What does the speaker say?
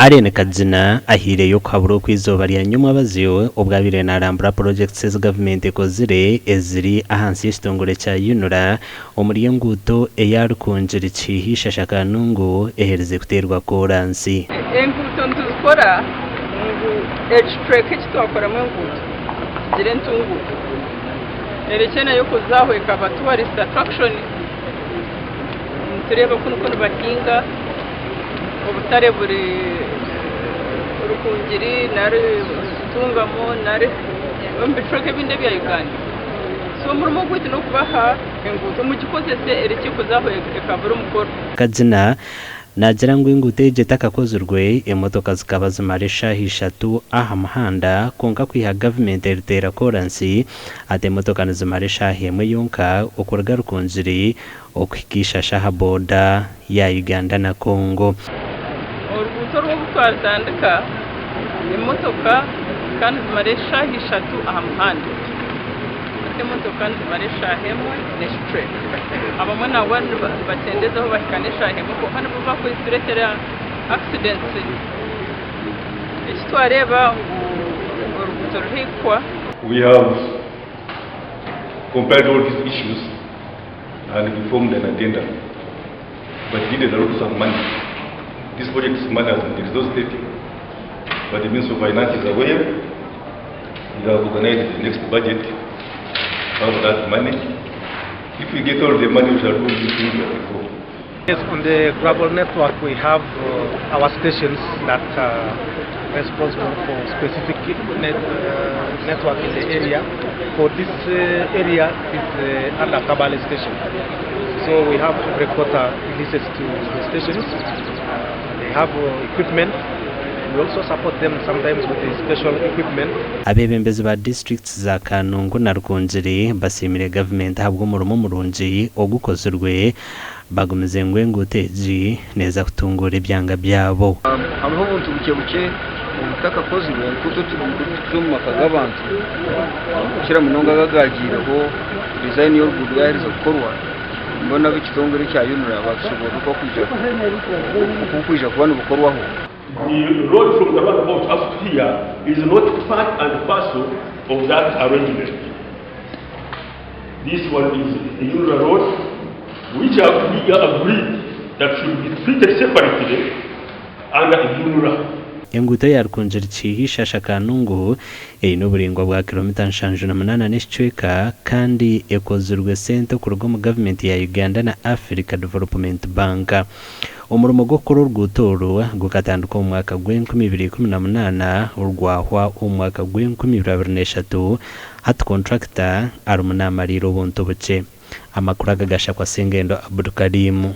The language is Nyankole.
Allen Kagina ahaireyo okuhabura oku eizooba rya nyomwabazyo obu abaire narambura purojekiti ezi gavumenti ekozire eziri ahansi y'ekitongore kya UNRA omuri enguuto eya Rukungiri Kihihi Ishasha Kanungu eherize kuteerwa koransi. Enguuto nituzikora ngu ekicweka eki twakoramu enguuto kigire entunguuka erekye nayo kuza aho ekaba tourist attraction. Nitureeba oku nikwo nibahinga obutare buri Rukungiri nari Ntungamo nari omu bicweka ebindi ebya Uganda. So omurimo gwaitu n'okubaha enguuto mugikozese erekye kuza aho ekabura omukoro. Kagina naagira ngu enguuto egyo etakakozirwe, emotoka zikaba zimara eshaaha ishatu aha muhanda kwonka kwiha gavumenti eriteera koransi Hati emotoka nizimara eshaaha emwe yonka okuruga Rukungiri okuhika Ishasha aha booda ya Uganda na Congo. Oruguuto orwo obu twarutandika, emotoka zikaba nizimara eshaaha ishatu aha muhanda. Hati emotoka nizimara eshaaha emwe n'ekicweka. Abamwe nangwa nibakyendezaho bahika n'eshaaha emwe kwonka nibo barikutureetera accidents. Eki twareeba ngu oruguuto ruri haihi kuhwa. We have compiled all these issues and we formed an addendum but needed a lot some money. This project's money has been exhausted but the Minister of Finance is aware. We have organized the next budget to have that money. If we get all the money we shall do these things at a go. Yes, on the gravel network we have uh, our stations that are responsible for specific net, uh, network in the area. For this uh, area is uh, under Kabale station. So we have every quarter releases to the stations. Uh, they have uh, equipment. We also support them sometimes with the special equipment. Abeebembezi ba disiturikiti za Kanungu na Rukungiri basiimire gavumenti ahabw'omurimo murungi ogukozirwe Bagumize ngu enguuto egi neeza kutunguura ebyanga byabo. Hariho obuntu bukye bukye obutakakozirwe nk'otuguuto oturikuza omu maka g'abantu kukira munonga ago agaagiireho dizayini y'oruguuto yaaherize kukorwa mbwenu ab'ekitongore ekya UNRA baatushoboorora oku burikwija kuba nibukorwaho. The road from the roundabout up to here is not part and parcel of that arrangement. This one is a UNRA road which we agreed that should be treated separately under UNRA. Enguuto ya Rukungiri Kiiha Ishasha Kanungu eine oburaingwa bwa kilomita 78 n'ekicweka kandi ekozirwe sente okuruga omu gavumenti ya Uganda na Africa Development Bank. Omurimo gw'okukora oruguuto oru gukatandika omu mwaka gw'enkumi ibiri ikumi na munaana rwahwa omu mwaka gw'enkumi ibiri abiri n'eshatu. Hati kontrakita arimu naamariira obuntu bukye. Amakuru aga gashakwa Sengendo Abdulkarim.